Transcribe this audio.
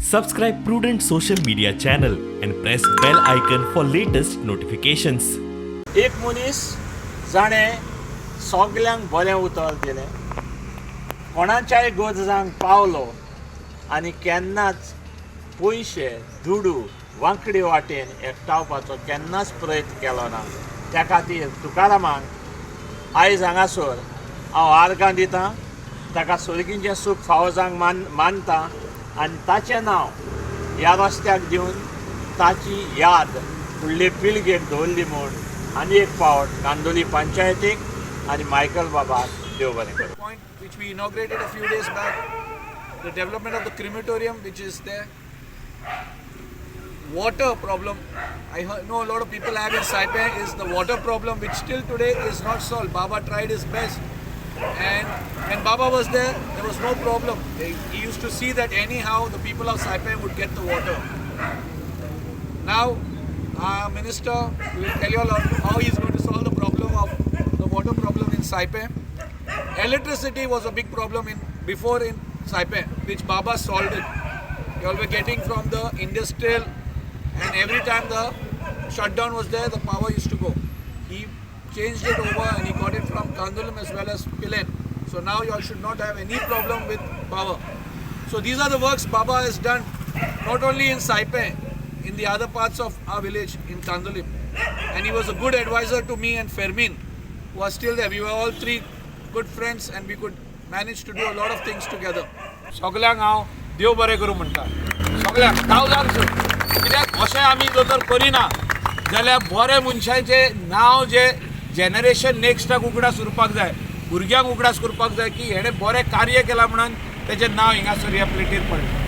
Subscribe Prudent social media channel and press bell icon for latest notifications. एक मनीस जाणें सगल्यांक बरें उतर दिलें, कोणाच्याय गरजांक पावलो आनी केन्नाच पयशे दुडू वांकडी वाटेन एकठावपाचो केन्नाच प्रयत्न केलो ना. त्या खातीर तुकारामाक आयज हांगासर हांव आर्गां दितां, ताका सर्गीचें सूख फावो जावंक मानता आनी ताचें नांव ह्या रस्त्याक दिवन ताची याद फुडले पिळगेक दवरली म्हूण आनी एक फावट कांदोली पंचायतीक आनी मायकल बाबाक देव बरें करूं. Point which we inaugurated a few days back, the development of the crematorium which is there, water problem. I know a lot of people have in Saipen is the water problem, which still today is not solved. Baba tried his best, and when Baba was there, there was no problem. He used to see that anyhow the people of Saipen would get the water. Now, our minister will tell you all how he is going to solve the problem of the water problem in Saipen. Electricity was a big problem in before in Saipen, which Baba solved it. You all were getting from the industrial, and every time the shutdown was there, the power used to go. He changed it over and he got it from Candolim as well as Pilerne. So now you all should not have any problem with power. So these are the works Baba has done, not only in Saipen, in the other parts of our village in Candolim. And he was a good advisor to me and Fermin, who are still there. We were all three good friends and we could manage to do a lot of things together. सगल्यांक हांव देव बरें करूं म्हणटा, सगल्यांक thousand. कित्याक अशें आमी जर तर करिना जाल्यार बरे मनशाचें नांव जे जनरेशन नेक्स्टाक उगडास उरपाक जाय, भुरग्यांक उगडास करपाक जाय की हेणें बरें कार्य केलां म्हणून तेजें नांव हिंगासर ह्या प्लेटीर पडलें.